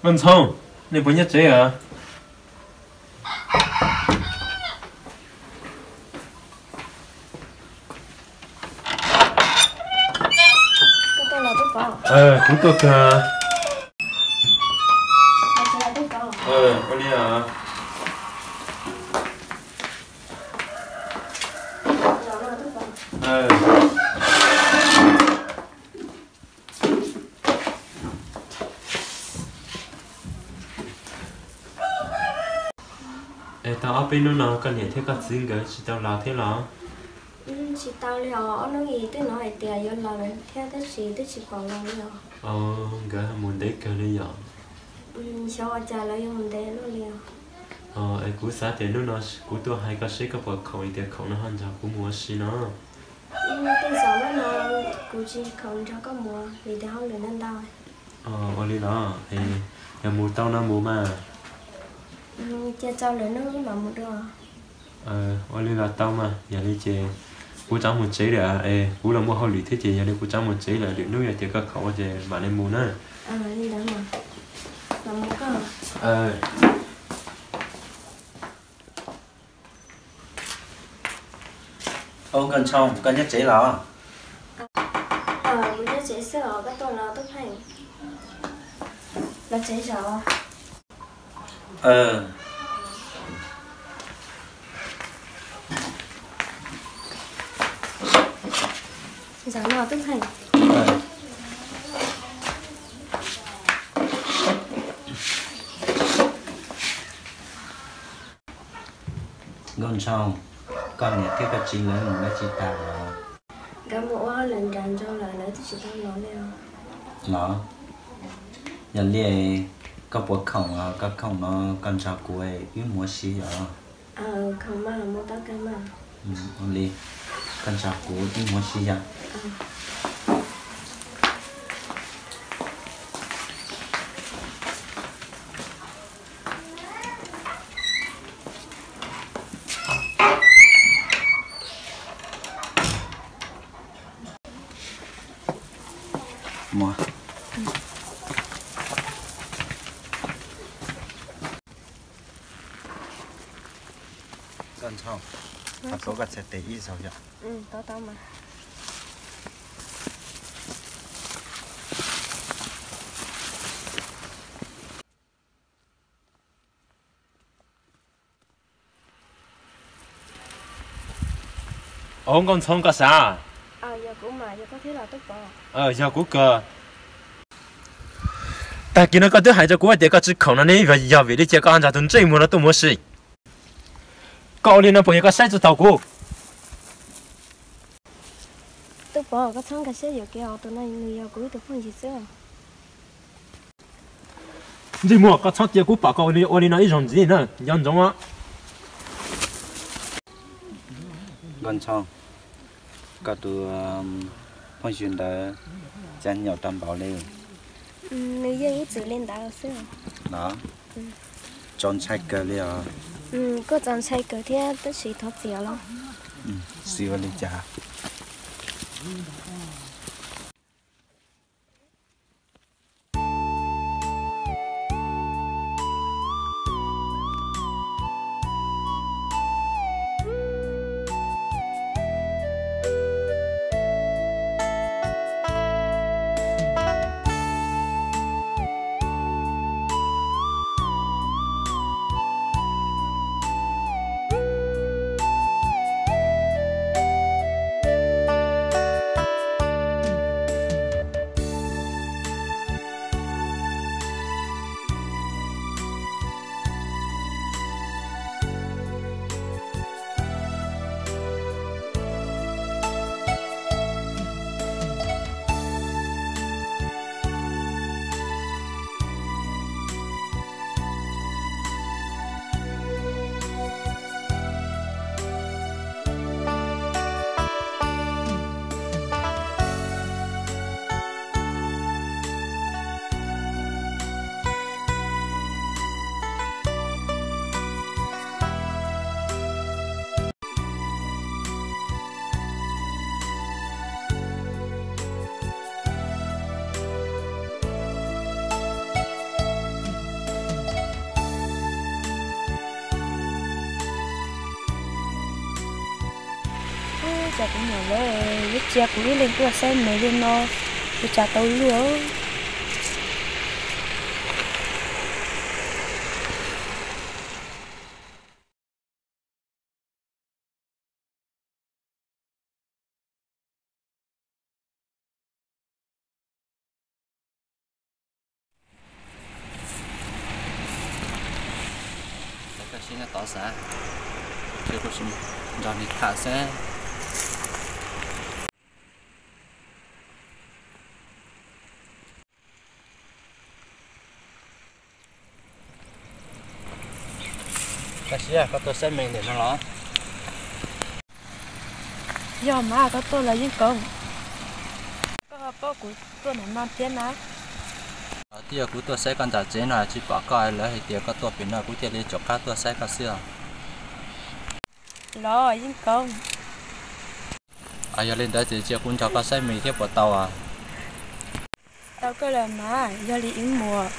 Nkauj Ntxhoo, nej puas nyob tsev os? Kuv tuaj kawg. Ua li os. Es tau ob peb hnub no koj niam thiab koj txiv nkawd tsis tau los thiab los? Tsis tau li os, ob hnub ib twb hnov hais tias yuav los lawm thiab tab sis twb tsis pom los li os. Nkawd mus ntev kawg li yom? Xyov ua cas lawv yuav mus ntev luaj li os. Es kuv xav tias hnub no kuv tuaj hais koj seb koj puas khoom, tias khoom no ho nrog kuv mus ua si no. Tej zaum hnub no kuv tsis khoom nrog koj mus vim tias hauj lwm ntau ntau. Ua li los, yog mus tau no mus mas. Cia txog lwm hnub mam mus dua. Ua li los tau mas, yog li ces kuv rov mus tsev lawm es kuv los muaj hauj lwm thiab ces yog li kuv rov mus tsev lawm, lwm hnub yog tias koj khoom ces mam li mus na. Nkauj Ntxhoo, koj nyob tsev los? Kuv nyob tsev xwb os, koj tuaj los Tub Pheej? Los tsev zos. Zos no Tub Pheej. Nkauj Ntxhoo, koj niam thiab koj txiv lawv mus dab tsi tas los? Nkawd mus ua hauj lwm nram nroog lawm, lawv twb tsis tau los li os. Los, yog li koj puas khoom, koj khoom no koj nrog kuv wb mus ua si yom? Khoom mas, mus tau kawg mas. Ua li, koj nrog kuv wb mus ua si yom? Nkauj Ntxhoo, thov koj txhais tes ib zaug yom. Au, Nkauj Ntxhoo, koj xav? Yog kuv kawg. Tag kis no koj twb hais rau kuv hais tias koj tsis khoom no ne, yog vim li cas koj ho nrog tus ntsej muag no tuaj mus ua si? Koj ua li no puas yog koj saib tsis taus kuv? Tub Pov, koj txhob nkag siab yuam kev os, tus no nws yog kuv ib tug phooj ywg xwb. Ntsej muag, koj txhob cia kuv pom koj ua li no ib zaug ntxiv na, nco ntsoov. Nkauj Ntxhoo, koj tus phooj ywg ntawd cas nyaum tau npaum li? Nws yeej ib txwm li ntawd xwb. Los, txaus ntshai kawg li os. Kuj txaus ntshai kawg thiab tab sis thov txim los. Txim ua li cas? Cas kuv niam lawv yuav tsia kuv ib leeg tuaj saib me li no, ua cas tau luaj. Tod xav, kuv sim nrog nws tham xwb. Koj Siab, koj tuaj saib me ntawm no los? Yog mas, koj tuaj los Yeej Koob? Koj ho paub kuv tuaj ntawm no thiab na? Twb yog kuv tuaj saib koj nram tsev no tsis pom koj, lawv hais tias koj tuaj pem no kuv thiaj li rov qab tuaj saib koj xwb os. Los Yeej Koob. Yog li ntawd ces cia kuv nrog koj saib me thiab puas tau? Tau kawg los mas, yog li wb mus.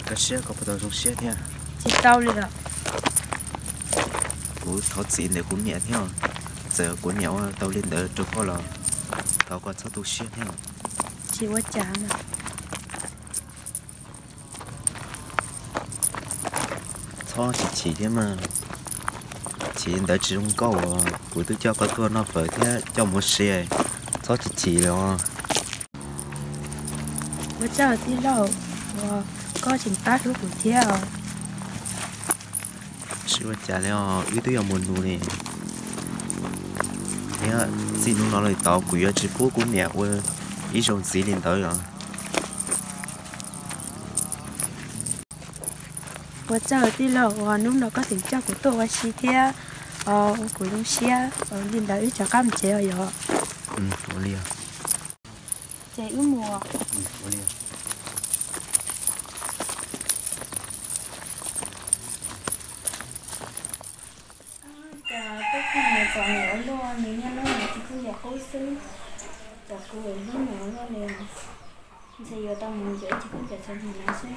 Koj Siab, koj puas tau zoo siab thiab? Tsis tau li os. Kuv thov txim ntawm kuv niam thiab. Txawm kuv niam ua tau li ntawd rau koj los thov koj txhob tu siab thiab. Tsis ua cas mas. Txhob chim chim thiab mas. Chim ntawd tsis zoo nkauj os. Kuv twb coj koj tuaj noj fawm thiab coj mus ua si. Txhob chim chim los. Ua tsaug tij laug uas koj tseem pab hlub kuv thiab os. Tsis ua cas li os, wb twb yuav mus nus li. Thiab txij hnub no lawm tod kuv yuav tsis pub kuv niam ua ib zaug ntxiv li ntawd os. Ua tsaug tij laug uas hnub no koj tseem coj kuv tuaj ua si thiab, ua kuv zoo siab. Li ntawd wb rov qab mus tsev os yog. Ua li. Ces wb mus. Cas peb pheej mus txom nyem ua luaj, nws niaj hnub nws tsis pheej ncaws qub xwb. Cov kuv hlub nws ua luaj li, ntshe yuav tau mus ncaws tsis pheej ncaws txom nyem no xwb.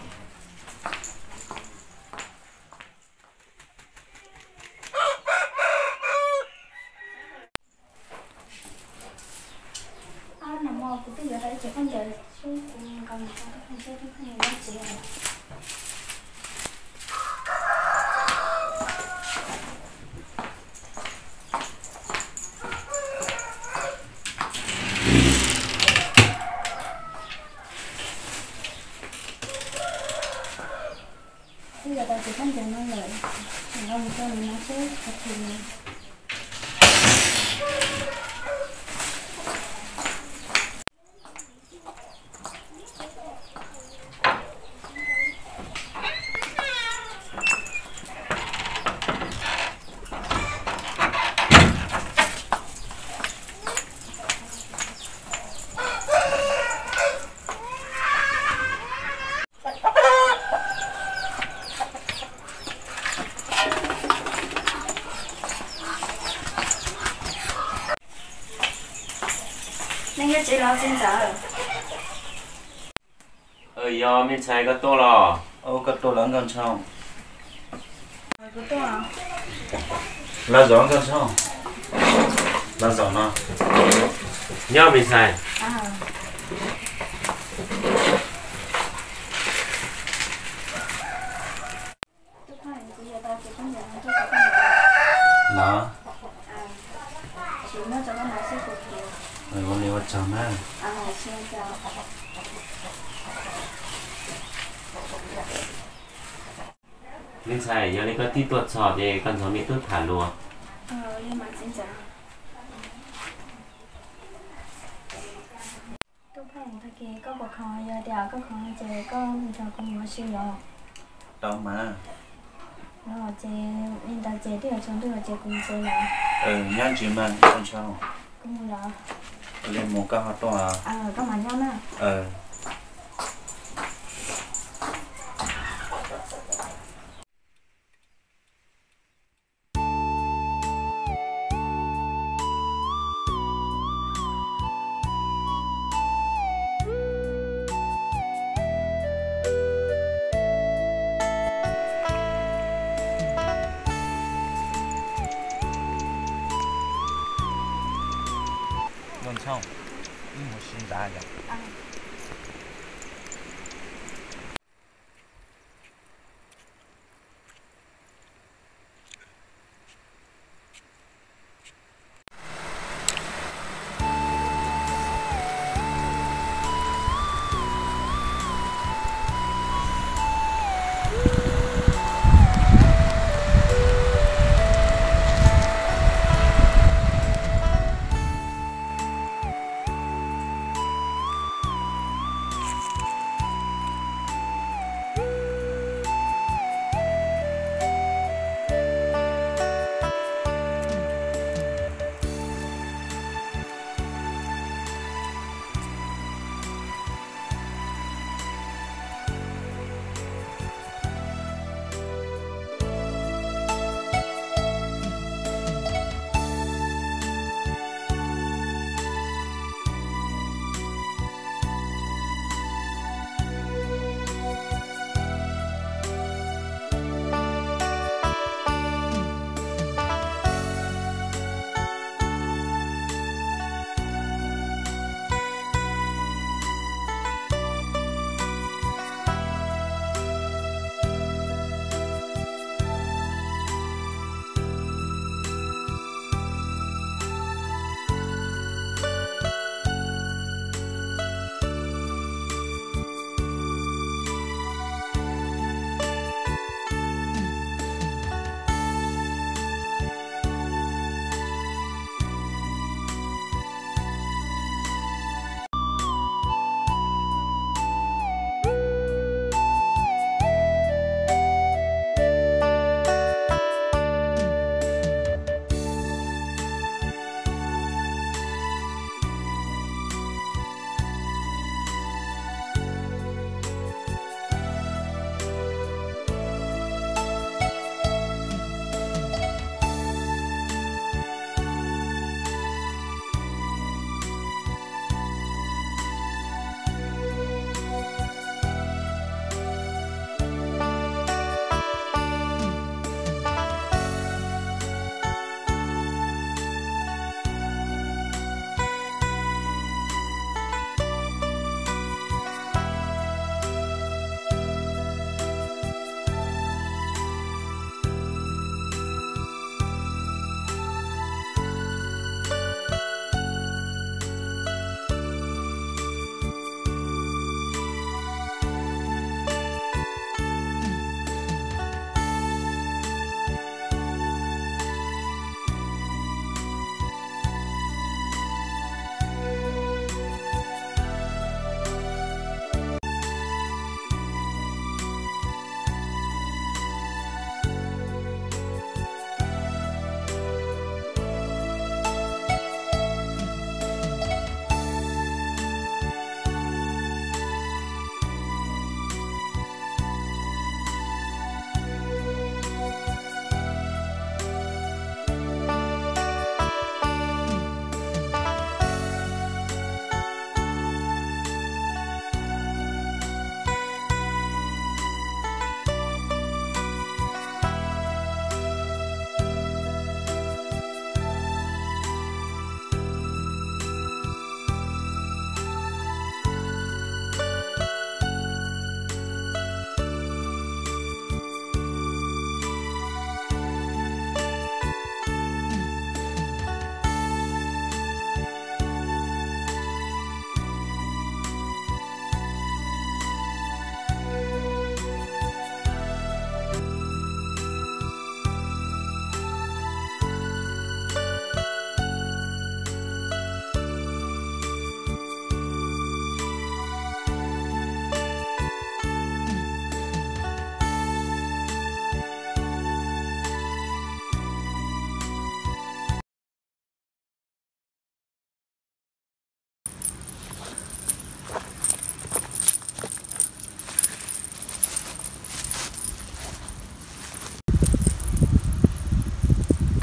Twb yog tau tsis khaub ncaws no lawm, nqa mus rau nws no seb puas thim no. Nej yog tsev los txiv ntxawm? Yog me ntxhais, koj tuaj los? Koj tuaj los Nkauj Ntshoo? Los zaum Nkauj Ntshoo, los zaum no. Nyob me ntxhais. Los, ua li ua tsaug na. Me ntxhais, yog li koj tib tuaj txog ces koj nrog me tub tham luag. Tub Pheej, tag kis koj puas khoom? Yog tias koj khoom ces koj nrog kuv mus ua si los? Tau mas. Los ces li ntawd ces twb yuav tsaus ntuj ces kuv mus tsev lawm. Nyob ntsis mas Nkauj Ntshoo. Kuv mus lawm. Ua li mus koj ho tuaj. Koj mam nyob na. Nkauj Ntshoo, wb mus si ntawd yom.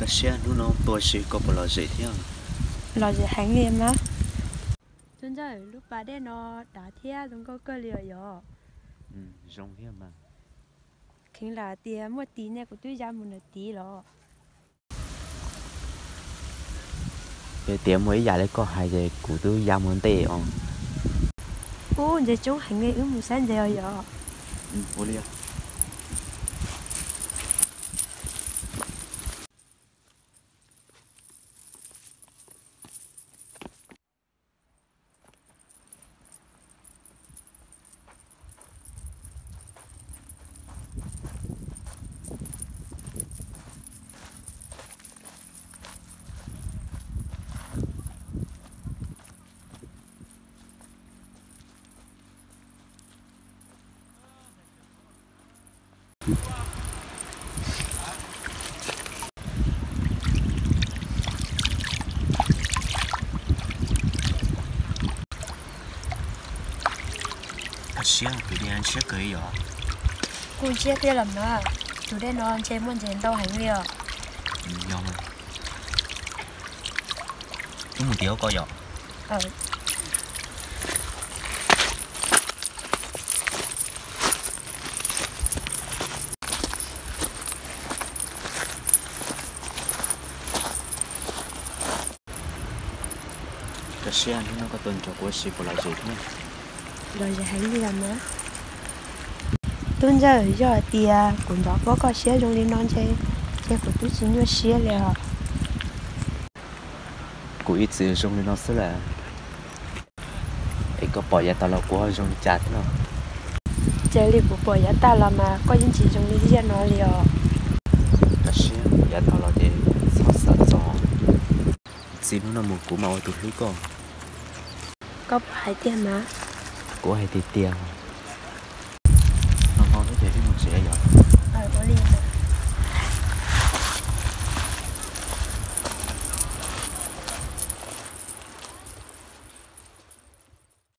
Siab hnub no tuaj si koj puas lom zem thiab? Lom zem heev li mas. Tub Ntxawg, lub pas dej no dav thiab zoo nkauj kawg li os yog? Zoo thiab mas. Kheev lam tias muaj tis nej kuv twb ya mus ntawm tis los. Yog tias muaj ib yam li koj hais ces kuv twb ya mus ntej os. Ub, ntses coob heev li, wb mus saib ntses os yog? Ua li. Siab, tus dej ntshiab kawg li yom? Kuj ntshiab thiab los mas, tus dej no ntshe muaj ntses ntau heev li os. Yog mas. Wb mus tim ub ko yom? Koj siab hnub no koj tuaj nrog kuv ua si puas lom zem thiab? Lom zem heev li los mas. Tub Ntxawg, yog hais tias kuv nrov paub koj siab zoo li no ntshe, ntshe kuv twb tsis nyuaj siab li os. Kuv ib txwm zoo li no xwb lawm. Es koj pom yav tas los kuv ho zoo li cas thiab? Raws li kuv pom yav tas los mas koj yeej tsis zoo li zaj no li os. Koj siab, yav tas los ces txhob xav txog. Txij hnub no mus kuv mam ua tus hlub koj. Koj puas hais tiag mas? Kuv hais tiag tiag. No no thiab ces wb mus tsev yom? Ua li.